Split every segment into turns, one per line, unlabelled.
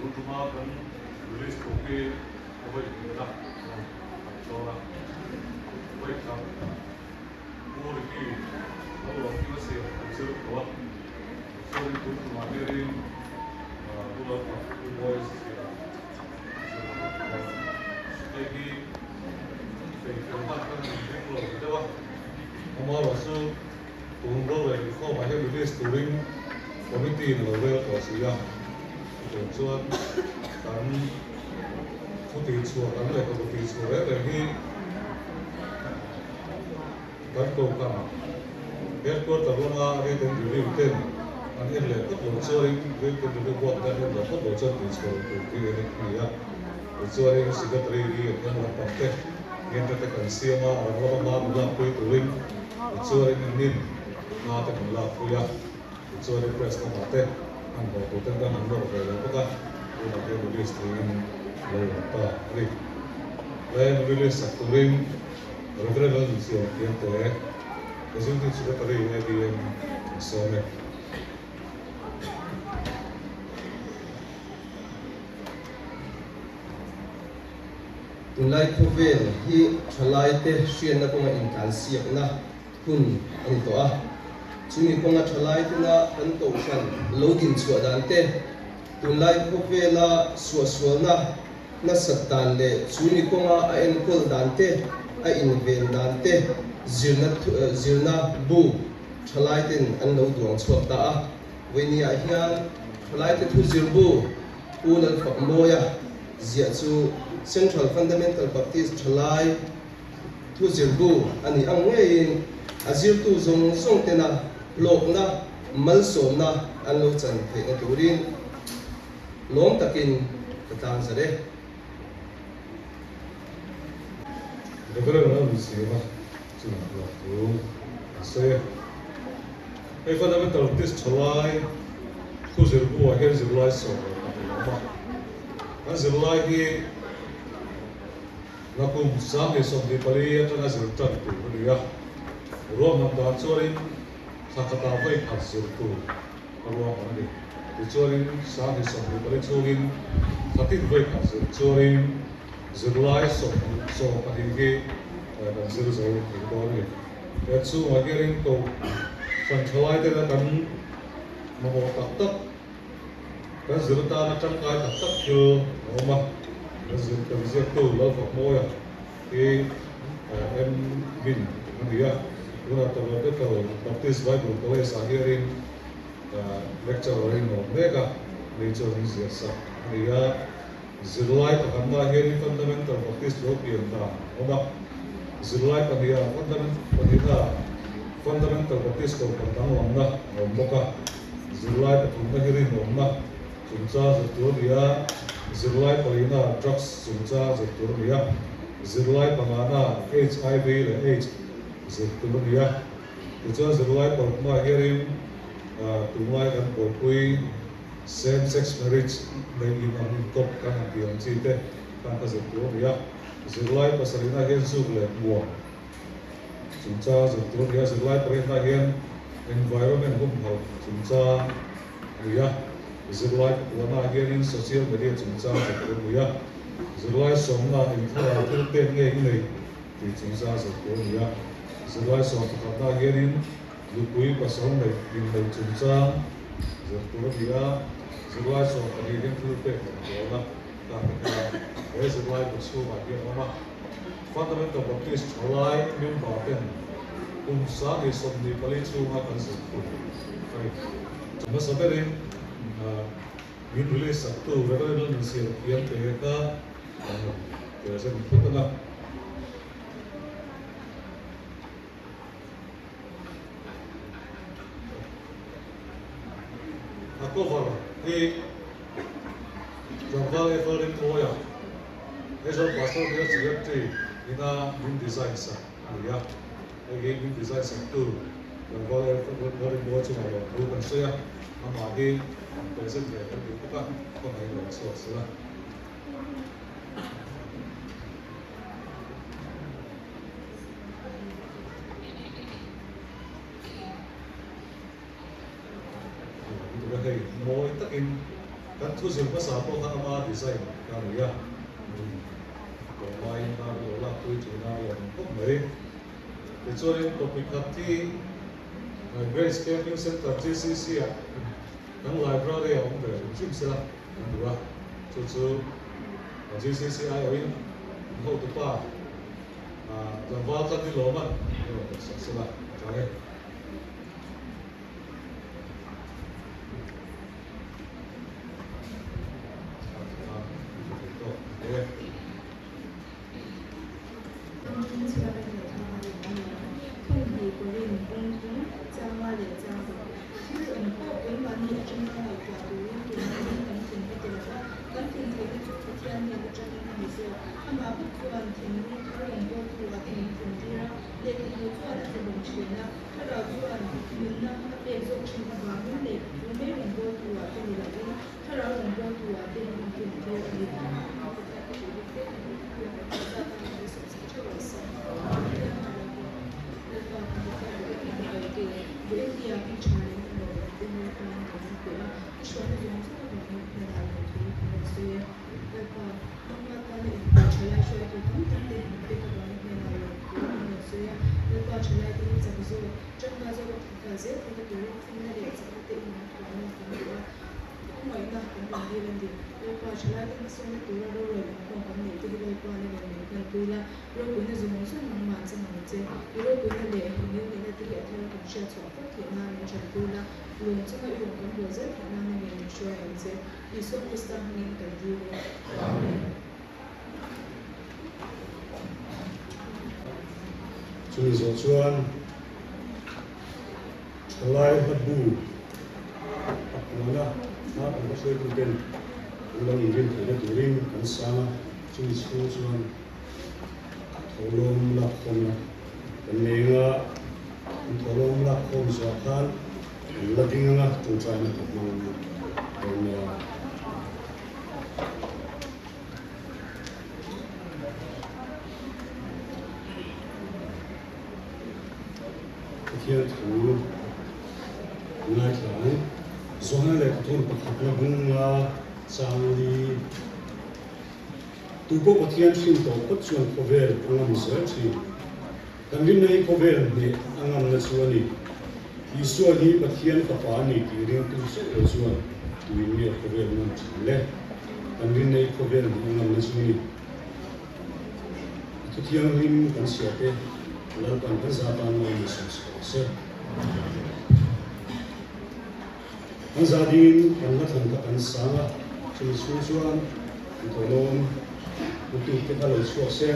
Tun tuma kan release tur hi a vawi hnihna a rawn khat dawn a, vawi khat Pu Ricky lo lawm kim a siam kan zir tawh a, chuanin tun tumah hianin Pu Lalpa Pu Boys zia zir a ni dawn. Hei hi fei fel hman kan in ring lo deuh a, amaherawhchu tun rorel inkhawmah hian release turin committee in a lo rel tawh si a, chutiang chuan kan thu tihchhuah kan lehkhabu tihchhuah reng reng hi Kan kohhran headquarter lama written review ten an en leh phawt lo chuanin written review board ten an en leh phawt lo chuan tihchhuah loh tur tih a ni a. Tichuanin secretary hi an en lampang te ngenna te kan siam a, a rang lama hma min lakpui turin tichuanin an nin hma te kan lakpui a. Tichuanin press lamah te an hlawh tur ten kan han nawr ve lo bawk a, tunah hian release theiin lo awm ta a ni. Tlem release sak turin Reverend Lalnunsiam Thiamte, Executive Secretary ADM an sawm e.
Tunlai khawvel hi thalaite hriatna kawnga intlansiakna hun a ni tawh a, chumi kawnga thalai tena kan kohhran lo din chhuah dan te, tunlai khawvela suahsualna nasat dan leh chumi kawnga a enkawl dan te, a inven dan te zirna zirna bu thalai ten an lo duang chhuak ta a. Vawinia hian thalai te thu zir bu Pu Lalfakmawia ziah chu Central Fundamental Baptist thalai Thu zirbu a nih ang ngeiin a zirtu zawng zawng tena hlawkna, malsawmna an lo chan theihna turin lawm takin ka tlang zar e.
Reverend Lalun Siama chungah hlawk thu an sawi a. Hei Fundamental Baptist thalai thu zirbu ah hian zirlai 12 a awm a. An zirlai hi Nakum 2024 atanga zir tan tur a ni a, ruahman dan chuanin thla khatah vawi khat zir tur a ruahman a ni. Tichuanin 2024 chhungin thla tin vawi khat zir chuanin zirlai 22 hi kan zir zo thei dawn a ni. He chhungah hianin kohhran thalai tena kan mamawh tak tak Kan zir atana tangkai tak tak thil a awm a, kan zir kan ziaktu Lalfakmawia hi M. Min a ni a, tunah Tabernacle Baptist Bible College ah hianin lecturer in a awm mek a, ani chuan min ziah sak a ni a. Zirlai pakhatnaah hianin Fundamental Baptist lo pian dan a awm a, zirlai pahniha pahnihnaah Fundamental Baptist Kohhran danglamna a awm bawk a, zirlai pathumna hi rinawmna chungchang zir tur a ni a, zirlai palinaah drugs chungchang zir tur a ni a, zirlai panganaah HIV leh aids zir tur a ni a, tichuan zirlai paruknaah hianin tunlai kan buaipui Same sex marriage nei in ang inkawp kan han tih ang chi te khan ka zir tur a ni a, zirlai pasarihna hian zuk leh hmuam chungchang zir tur a ni a, zirlai pariatna hian environment humhalh chungchang a ni a, zirlai pakuahna hianin social media chungchang zir tur a ni a, zirlai sawmna inthlarau thil pek nge i nei tih chungchang zir tur a ni a, zirlai sawm pakhatna hianin Nupui pasal neih inneih chungchang zir tur a ni a, zirlai 12 hian thil pek kan dawn a, ta te kha he zirlai bu chhungah hian a awm a. Fundamental Baptist thalai member ten kum 2024 chhunga kan zir tur a ni. Hmasa berin min release saktu Reverend Lalnunsiam Thiamte kha kan rawn present phawt ang a. A cover hi tlangval Eiffel Ringmawia Aizawl Pastor Bial Secretary ina min design sak a ni a. Hei hi min design saktu tlangval Eiffel Ringmawia chungah lawmthu kan sawi a, amah hi an present ve kan ti bawk a, khawngaih lo chhuak sela. Hei mawi takin. Kan thu zir hmasa pawh kha ama design ka nei a, tlawmngaiin kha lo lakpui thin a lawm khawp mai. Tichuanin topic khat hi Grace Camping Centre GCC ah kan library a awm ve hrim hrim sela kan duh a, chu chu GCC aiawhin an hotupa tlangval tlat ni lawm a ni rawn sak sela a tha e.
Thlarau chuan nunna a pek zawk thin avangin leh Rumei rawngbawltu ah te ni lovin Thlarau rawngbawltu ah te min tlin tir a ni. Lalpa thalaite hi chak zawk, tangka zawk a thawk zel theihna turin finna leh chakna te in an thuamna kan duh a, khawngaihna kan rawn dil a ni. Lalpa thalaite hmasawnna tura rorel inkhawm kan neih te hi Lalpa na rawn min hmanpui la, ropuina zawng zawng nangmah chang ang che. I ropuina leh i nilnihna te hi a thar kan hriat chhuah fo theih nan min tanpui la, lawm chunga i rawn kan bawl zel theih nan na ngei min hruai ang che. Isua Krista hmingin kan dil e. Amen.
Chumi zawh chuan thalai hla bu a puana hma kan va hruaituten an lo inrin theihna turin kan sang a, chumi chhung chuan thawhlawm lakkhawmna kan nei anga, an thawhlawm lakkhawm zawh khan an la ding anga tawngtaina ka hmang dawn nia. Pathian thu ngaithla ang. Zawhna leh pathum pakhatna bunga changli Tu pawh Pathian hrin tawh phawt chuan khawvel a ngam zel thin. Kan rinna hi khawvel hneh a ngamna chu a ni. Isua hi Pathian Fapa a ni tih ringtu zeuh lo chuan tuin nge khawvel ngam thin le? Kan rinna hi khawvel hneh a ngamna chu a ni. A thu thianghlim kan chhiah te Lalpan kan za tan mai ni sawm sawm rawh se. Kan za dingin kan la thlan kha kan sang a, chumi chhung chuan an thawhlawm lutuk te kha lo chhuak se.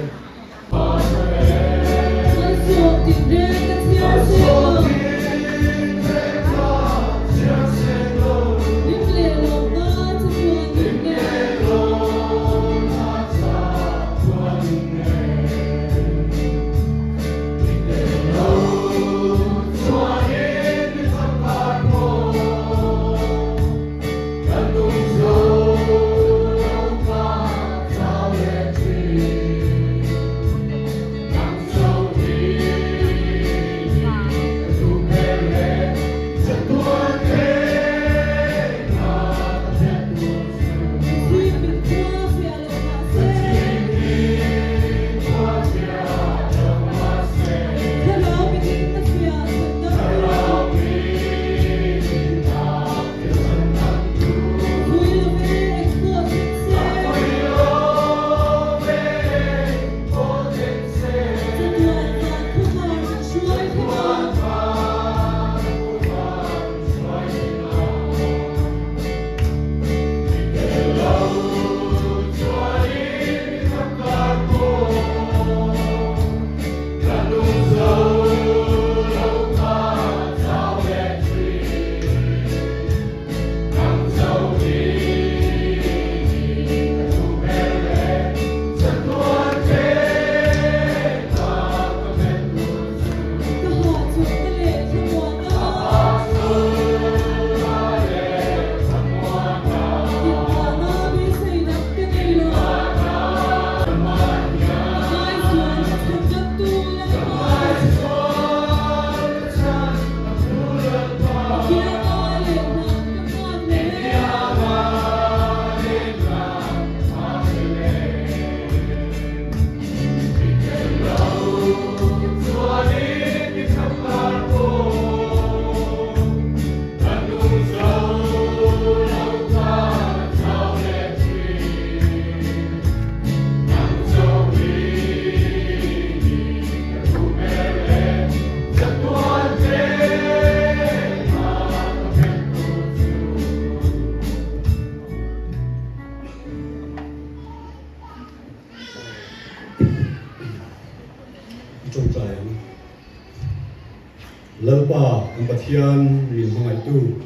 Lalpa kan Pathian min hmangaihtu,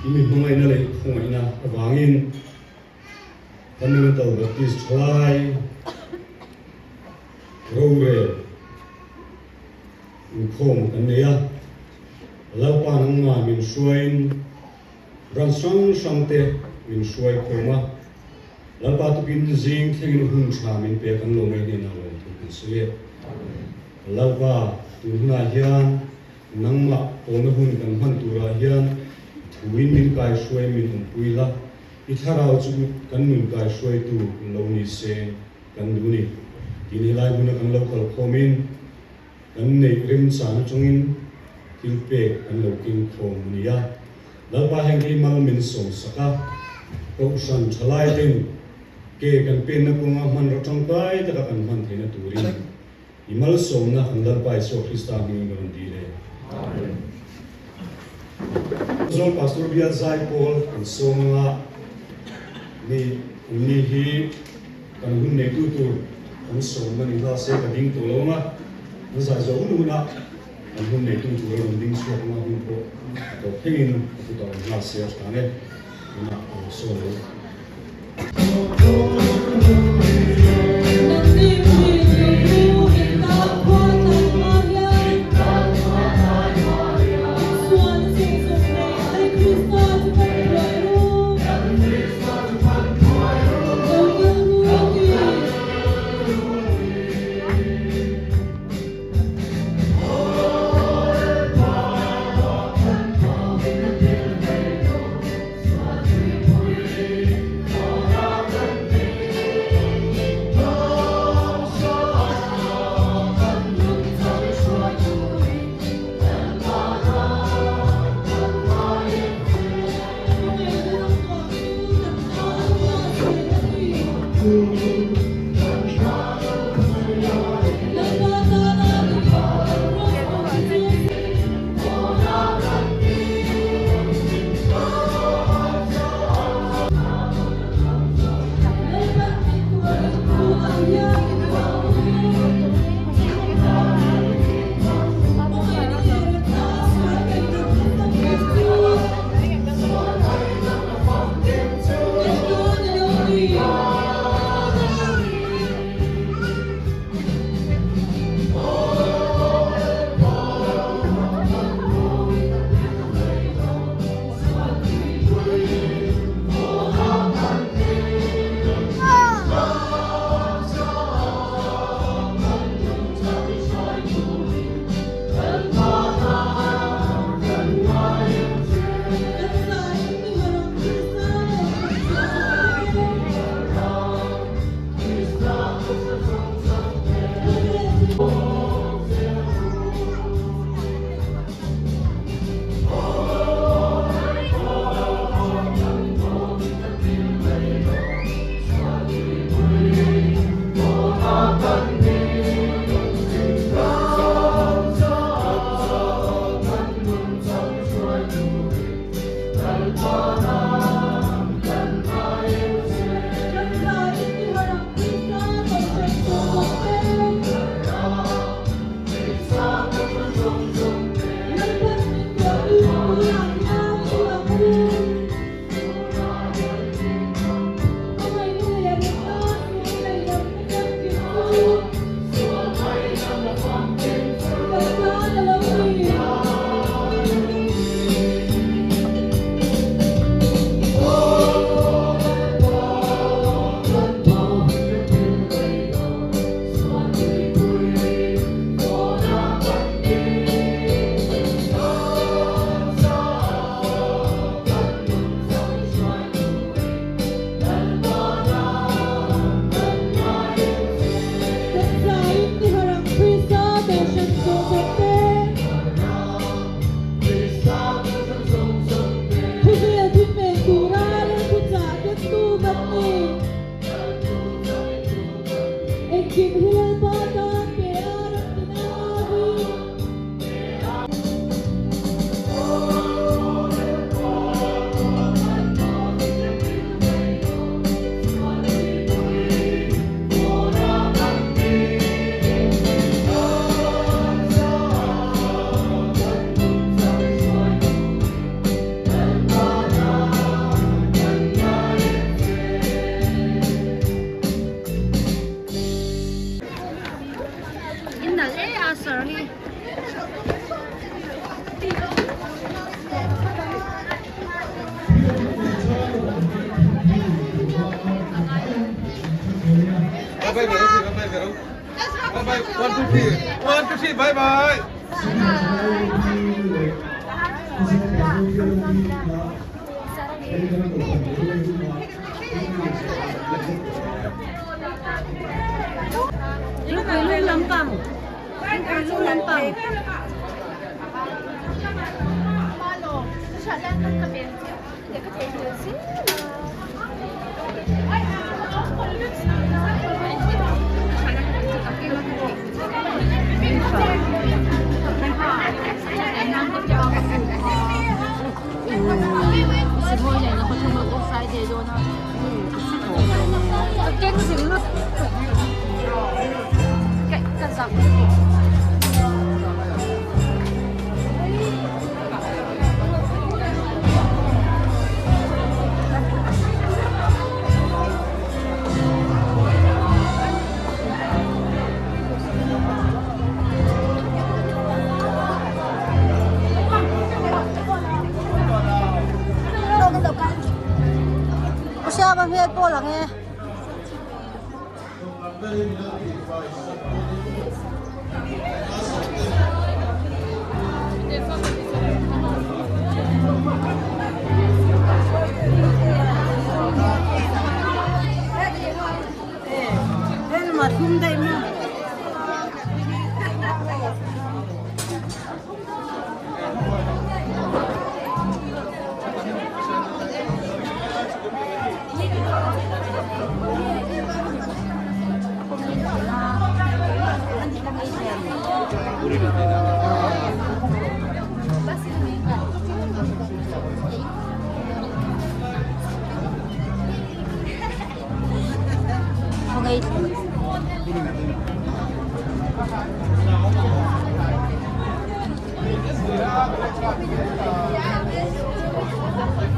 i mi hmangaihna leh i khawngaihna avangin Fundamental Baptist thalai rorel inkhawm kan nei a. Lalpa nangmah min hruaiin Branch hrang hrang te min hruai khawm a, Lalpa tukin zing thlengin hun tha min pe kan lo mai hnenah lawmthu kan sawi e. Lalpa, tun hunah hian nangmah pawlna hun kan hman turah hian i thuin min kaihruai min awmpui la, i thlarau chu kan nun kaihruaitu lo ni se kan duh ni. Tin helai hmuna kan lo kal khawmin kan neih remchan atangin thil pek kan lo keng khawm a ni a. Lalpa heng hi mal min sawm sak a, Kohhran thalai ten ke kan penna kawnga hmanraw tangkai taka kan hman theihna turin i malsawmna kan Lalpa Isua Krista hmingin ka rawn dil e. Amen. Aizawl Pastor Bial Zaipawl kan sawm anga ni an ni hi kan hun neitu tur kan sawmna ni nghal se ka ding tawh lo anga an zai zawh hun hunah An hun neitu tur a rawn ding chhuak anga hun pawh a tawp thlengin a kut a awm nghal se a tha e, tunah a rawn sawn lo.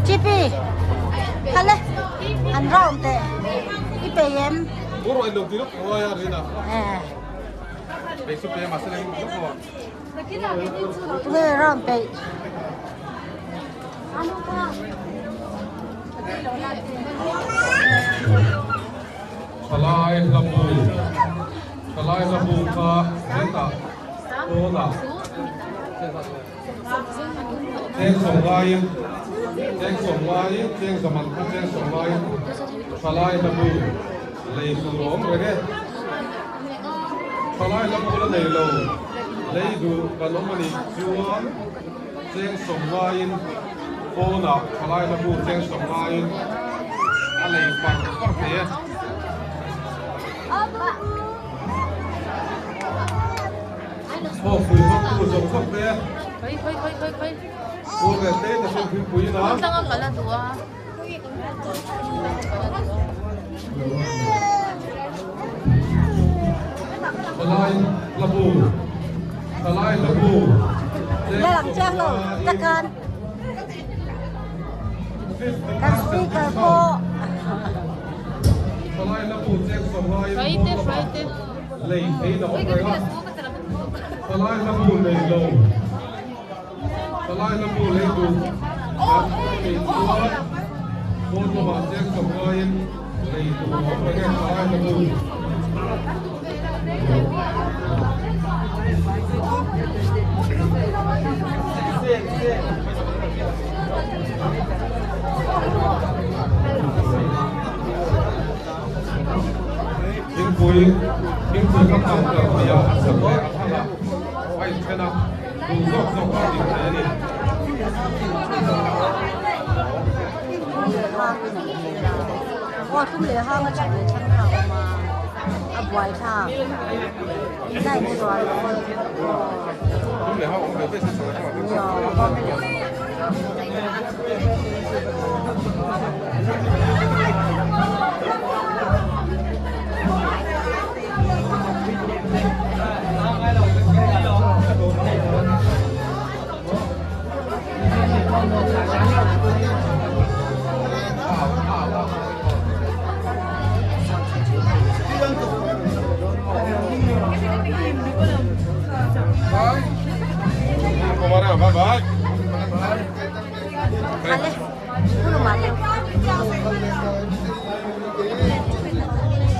Chippy khale an round te i pe em tunge round pe
Thalai hlabu Thalai hlabu kha hetah pawnah cheng sawm laiin cheng sawm laiin cheng zaman kha cheng sawm laiin thalai hlabu lei tur a awm reng e. Thalai hlabu la nei lo lei duh kan awm a nih chuan cheng sawm laiin pawnah thalai hlabu cheng sawm laiin a lei par par thei e. Aw pui vak tu zawk zawk te. Pu ve te te hrim hrim pui na. Thalai hlabu Thalai hlabu
Lalang chiang lo takan kan speaker pawh
Thalai hlabu cheng sawm laiin lei thei na awm reng a Thalai hlabu nei lo Thalai hlabu lei duh kan neih chuan pawn lamah cheng sawm laiin lei tur a awm reng e thalai hlabu. Thingpui thingpui kha counter hniah a chhak leh a thlang ah a inthen a, duh zawk zawk a din thei a ni. Tum leh hang awm ve ve se chhak leh thlang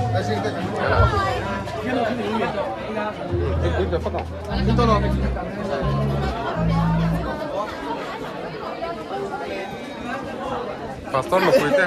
ah
Pastor nupui te.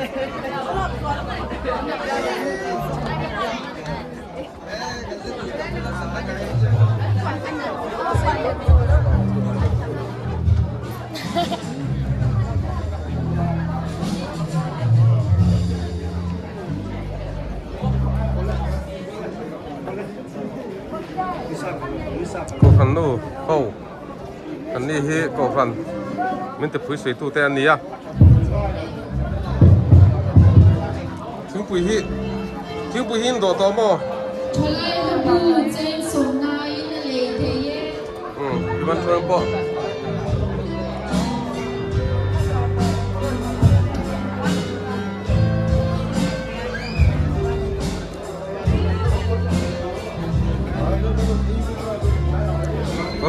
Kohhran nu ho an ni hi kohhran min ti phui sui tu te an ni a thingpui hi thingpui hi in dawh tawh maw
Thalai hlabu cheng sawmnain a lei thei e.
Umm Ivan Thurang pawh.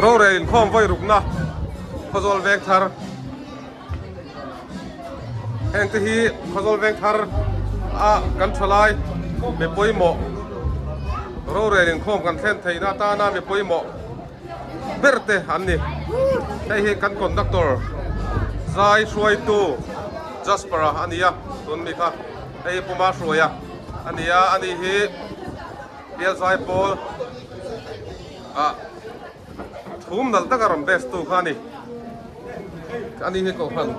Rorel inkhawm vawi rukna Khawzawl veng thar heng te hi Khawzawl veng thar a kan tha lai mi pawimawh rorel inkhawm kan thlen theihna atana mi pawimawh ber te an ni hei hi kan conductor zai hruaitu Jasper a ni a tun mi kha hei hi Puma hruaia a ni a ani hi bial zai pawl ah thum nalh taka rawn best tu kha a ni ani hi kohhran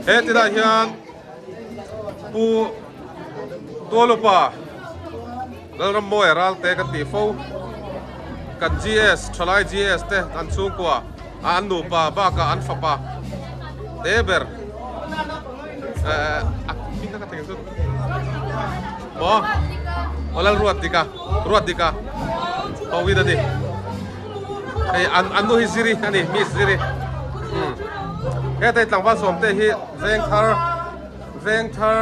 he tilai hian Pu Tualupa Lalrammawia Ralte kan tih fo kan GS thalai GS te an chhungkua a an nupa bakah an fapa te ber eh a hming kha ka thei ang chu maw aw Lalruatdika Ruatdika Hawin a ni. Hei an an nu hi Ziri a ni Miss Ziri umm hetei tlangval sawmte hi Vengthar Vengthar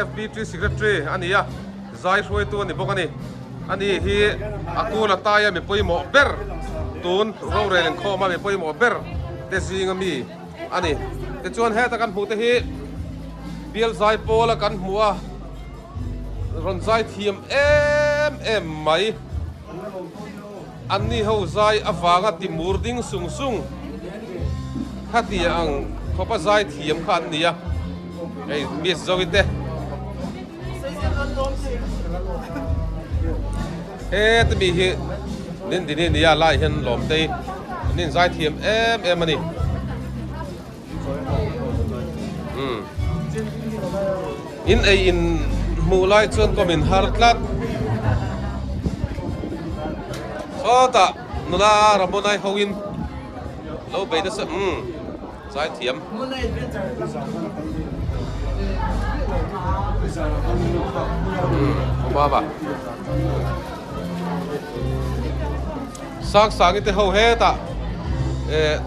FBT Secretary a ni a zai hruaitu a ni bawk a ni a ni hi a kul a taia mi pawimawh ber tun rorel inkhawm a mi pawimawh ber te zinga mi a ni tichuan heta kan hmuh te hi bial zai pawla kan hmuh a rawn zai thiam em em mai. Anni ho zai avanga ti mur ding sung sung kha ti ang khawpa zai thiam kha an ni a, hei Miss Zoe te heta mi hi Nindini nia lai hian Lawmtei an inzai thiam em em a ni. In ei in hmuh lai chuan kawm in har tlat. Sawtah nula Ramonai ho in lo bei nasa umm zai thiam. Umm baba. Sangsangi te ho hetah eh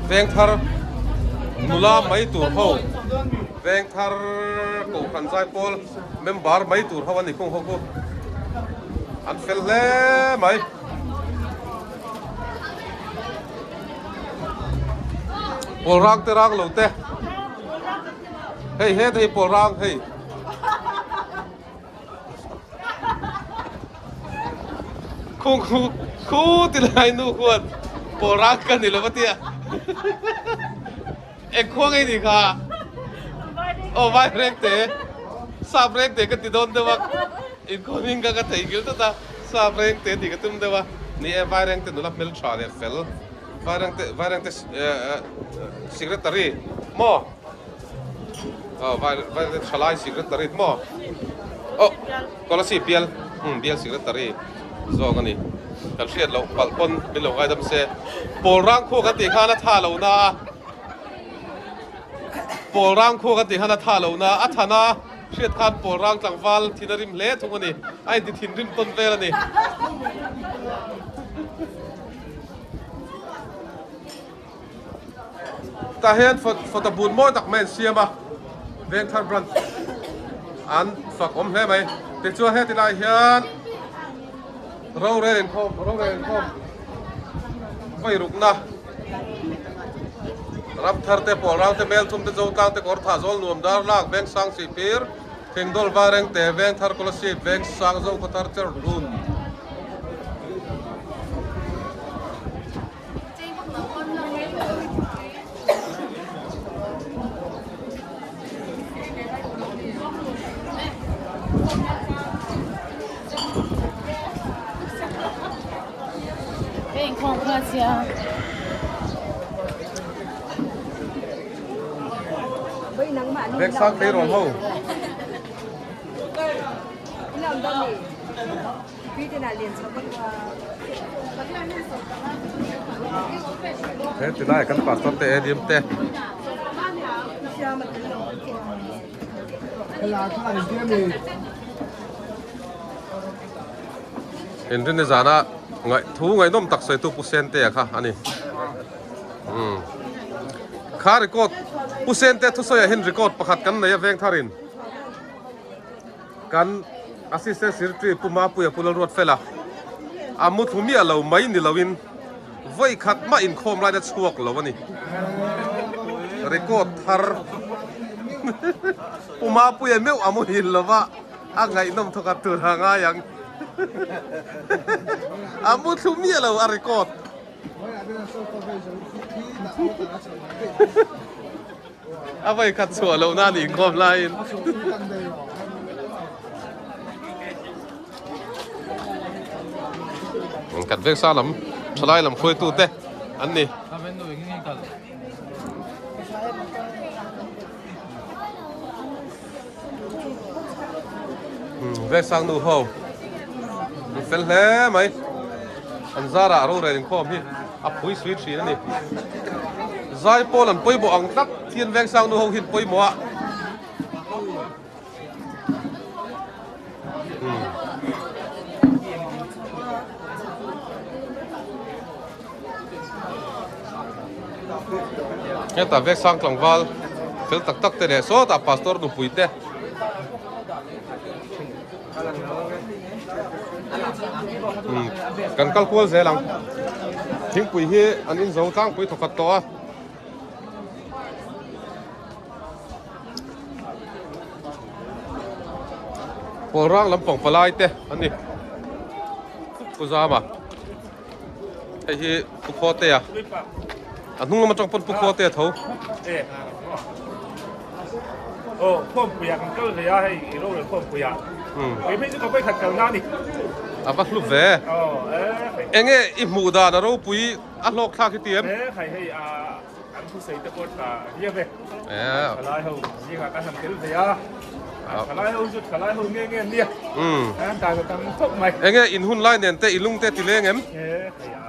Vengthar nula mai tur ho Vengthar Kohhran Zaipawl member mai tur ho a ni khung ho khu an fel hle mai. Pawl rang te rang lo te hei hetah hi pawl rang hei. Khung khu khu ti lai nu khuan pawl rang ka ni lo va tia eng khuang ei ni kha aw vai reng te sap reng te ka ti dawn deuh a inkhawm in ka ka thei ngil tlat a sap reng te tih ka tum deuh a ni e vai reng te nula hmel tha leh fel vai reng te vai reng te secretary maw. Aw vai vai thalai secretary maw aw Kolasib bial umm bial secretary zawk a ni kan hriat loh palh pawn min lo ngaidam se pawl rang khuak an tih khan a tha lo na a pawl rang khuak an tih khan a tha lo na a thana hriat khan pawl rang tlangval thin a rim hle thung a ni a inti thinrim tawn vel a ni. Tah hian photo bun mawi tak mai an siam a, Vengthar branch an fak awm hle mai. Tichuan heti lai hian rorel inkhawm rorel inkhawm vawi rukna. Ramthar te, Pawlrang te, Melthum te, Zotlang te, Kawrthah, Zawlnuam, Darlak, Vengsang, Sihphir, Thingdawl, Varengte, Vengthar, Kolasib, Vengsang, Zokhawthar, Cherhlun. Vengsang tleirawl ho. He tilai kan pastor te ADM te. Inrinni zana ngaih thu ngaihnawm tak sawitu Pu Sentea kha a ni. Umm. Kha record Pu Sentea thusawiah hian record pakhat kan nei a veng tharin. Kan Assistant Secretary Pu Mapuia Pu Lalruatfela a mu thlu miah lo mai ni loin vawi khat mah inkhawm laina chhuak lo a ni. Record thar Pu Mapuia meuh a muhil lo va, a ngaihnawm thawkhat tur a ngai ang. A mu thlu miah lo a record. A vawi khat chhuah loh na nih khawm laiin. Kan vengsa lam thalai lam hruaitu te an ni. Vengsang nu ho an fel hle mai. An zarah rorel inkhawm hi a phui sui thin a ni. Zaipawl an pawimawh ang tlat hian Vengsang nu ho hi an pawimawh a. Hetah Vengsang tlangval fel tak tak te leh sawtah pastor nupui te. Kan kal kual zel ang. Thingpui hi an inzo tlangpui thawkhat tawh a. Pawlrang lampang palai te an ni. Pu Zama. Hei hi Pu Khawtea. A hnung lam atang pawn Pu Khawtea tho.
Aw, khawmpuia kan kal ve a hei i rorel khawmpuia. Kei phei chu ka vawikhat kal na ni.
A va hlu ve.
Aw, e hei.
Enge i hmuh dan a ropui a hlawk thlak hi ti em?
E hei hei a an thusawi te pawh tha viau e.
E.
Thalai ho zingah kan han tel ve a. Thalai ho chu thalai ho nge nge an nia. An dai tam khawp mai.
Enge in hun lai nen te i lung te ti leng em?
E hei a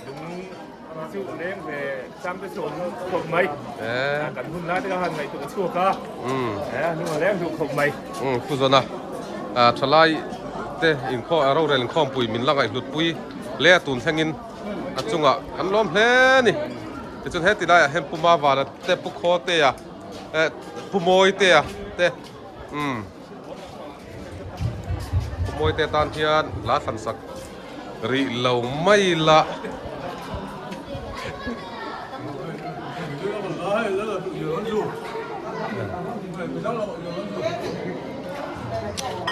lung chu leng ve chang te chu awm khawp mai. Kan hun lai te kha han ngaihtuah chhuak a. E lung a leng duh khawp mai.
Pu Zawna thalai te inkhawm rorel inkhawmpui min la ngaihhlutpui hle a tun thlengin a chungah an lawm hle a ni. Tichuan heti laiah hian Pu Mavana te Pu Khawtea Eh Pu Mawitea te umm Pu Mawitea tan hian hla thlan sak rih lo mai la.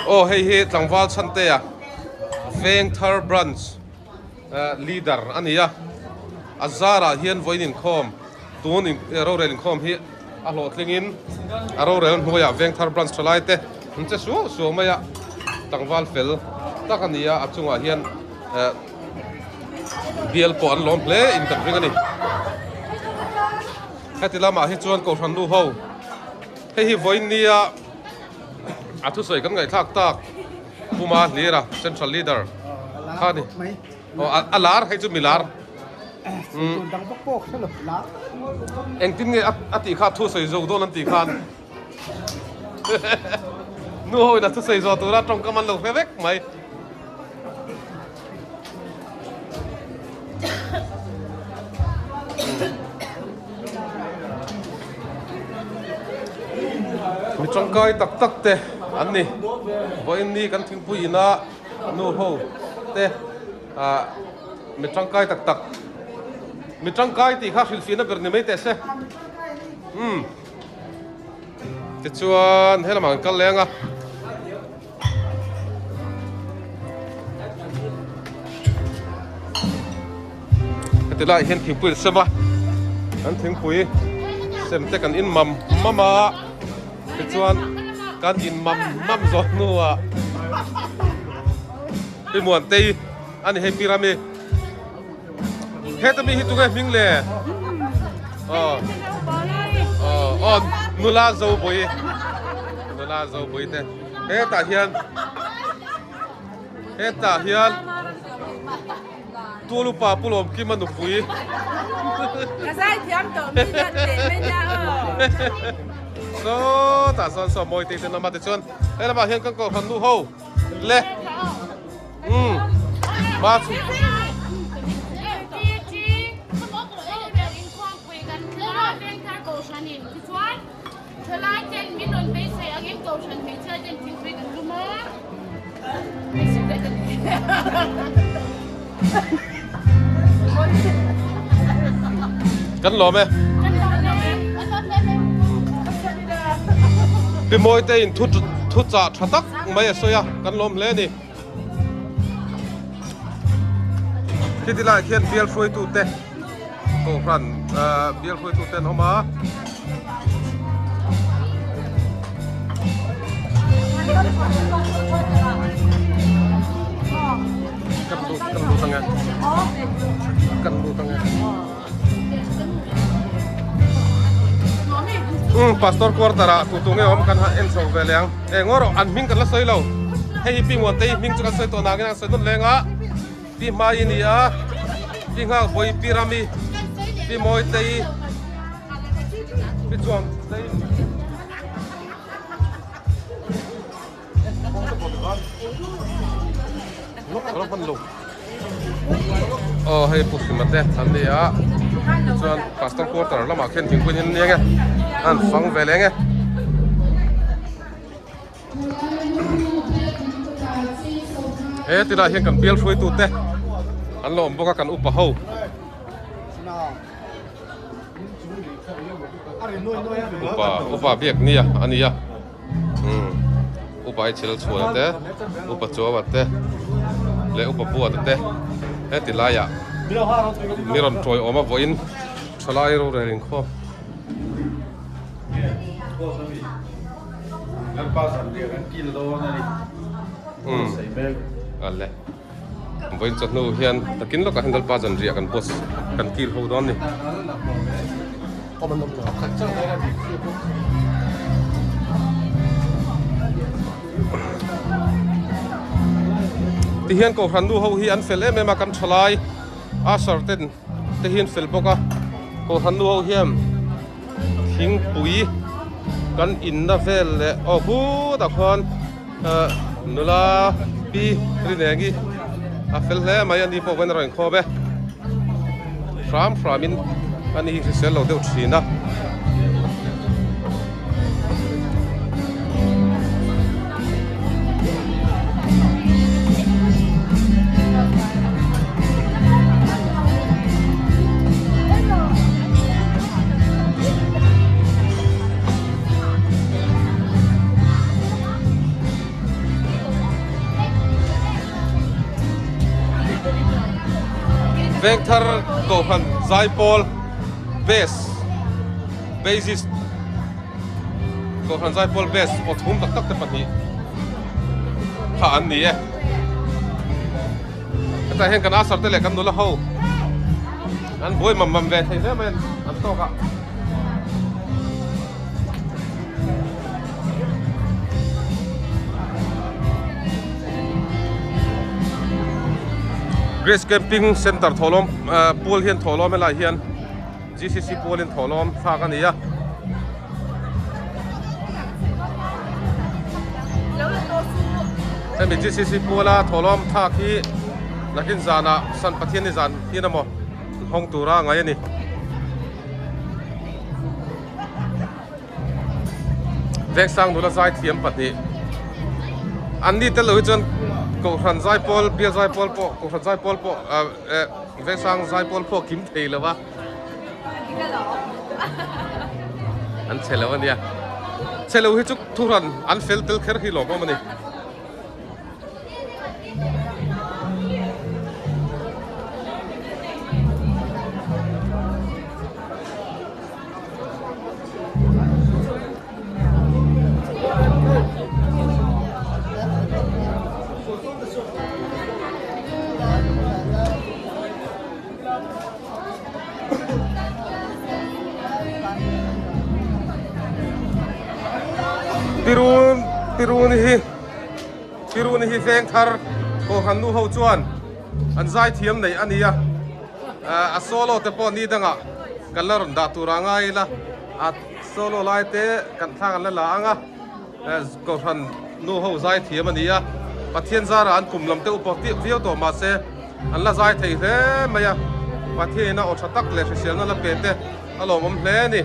Aw hei hi tlangval Chhantea Vengthar Branch leader a ni a, a zarah hian vawiin inkhawm tun rorel inkhawm hi a hlawhtlingin a rorel hnuaiah Vengthar branch thalai te an che suau suau mai a, tlangval fel tak a ni a, a chungah hian bial pawh an lawm hle in kan ring a ni. Heti lamah hi chuan Kohhran nu ho hei hi vawiin nia a thusawi kan ngaihthlak tak. Puma Hlira Central Leader kha ni. Aw a lar hei chu mi lar. Engtin nge a tih kha thu sawi zo dawn an tih khan. Nu ho in a thu sawi zo tura tawngkam an lo hre vek mai. Mi tangkai tak tak te an ni. Vawiin ni kan thingpui ina nu ho te ah mi tangkai tak tak. Mi tangkai tih kha hrilhfiahna ber ni mai teh se. Umm. Tichuan he lamah kan kal leng a. Heti laiah hian thingpui an sem a, an thingpui sem te kan in mam mam a, tichuan kan in mam mam zawh hnuah Pi Muantei a ni hei Pi Rami. Heta mi hi tunge hming le? Aw. Aw, aw nula Zobui. Nula Zobui te. Hetah hian hetah hian Tulupa Pu Lawmkima nupui.
Ka zai thiam tawh mi hian teh mai nia aw.
Sawtah sawn saw mawi te ten awm a tichuan he lamah hian kan kohhran nu ho le umm ma chu.
Thalai ten min rawn beisei angin Kohhran hmeichhia ten thingpui kan lum a, beisei daih ka ni.
Kan lawm e. Pi Mawite in thu thu chah tha tak mai a sawi a, kan lawm hle a ni. Khiti laiah khian bial hruaitute Kohhran bial hruaitute an awm a. Kan lut kan lut ange kan lut ange um pastor quarter ah tu tu nge awm kan en chho ve leh ang e ngaw rawh an hming kan la sawi lo hei hi pi Muantei hming chu kan sawi tawh nangin an sawi nawn leng a. Pi Hmai i ni a, Pi Nghakbawi, Pi Rami, Pi Mawitei, Pi Chuangtei. Aw hei Pu Hrima te an ni a, tichuan Pastor Quarter lamah khian thingpui hi an ni ang e, an fang ve leng e. He tilai hian kan bial hruaitu te an lo awm bawk a kan upa ho. Upa upa biak nia a ni a umm upa hi chil chhuan te upa chuaua te leh upa buat te he tilaiah mi rawn tawiawm a vawiin thalai rorel inkhawm. Ale vawiin chawhnu hian takin lawkah hian Lalpa zanriah kan boss kan kil ho dawn a ni. Tihian Kohhran nu ho hi an fel em em a kan thalai usher ten te hi an fel bawk a Kohhran nu ho hian thingpui kan inna vel leh aw khutah khuan ahh nula pi rinengi a fel hle mai a ni pawh hian a rawn inkhawm e hram hram in ani hi hrisel lo deuh thin a. Vengthar Kohhran Zaipawl Bass Bassist Kohhran Zaipawl Bass aw thum tak tak te pahnih kha an ni e. Hetah hian kan asar te leh kan nula ho an buai mam mam ve thei hle mai an tawk a. Grace Camping Center thawhlawm pual hian thawhlawm helai hian GCC pualin thawhlawm thlak a ni a. Hemi GCC puala thawhlawm thlak hi nakin zanah San Pathian ni zan hian emaw hawng tura ngai a ni. Vengsang nula zaithiam pahnih an ni tel lo hi chuan Kohhran zaipawl bial zaipawl pawh Kohhran zaipawl pawh eh. Vengsang zaipawl pawh kim thei lo a. An chhe lo a nia. Chhe lo hi chu thuhran an fel tel kher hi lawm awm a ni. Tirun Tirun hi Tirun hi veng thar Kohhran nu ho chuan an zai thiam nei a ni a a solo te pawh ni dangah kan la rawn dah tur a ngai ila a solo lai te kan thlang an la la ang a Kohhran nu ho zai thiam a ni a Pathian zarah an kum lam te upa viau tawh mahse an la zai thei hle mai a Pathian in a aw tha tak leh hriselna la pe te a lawmawm hle a ni.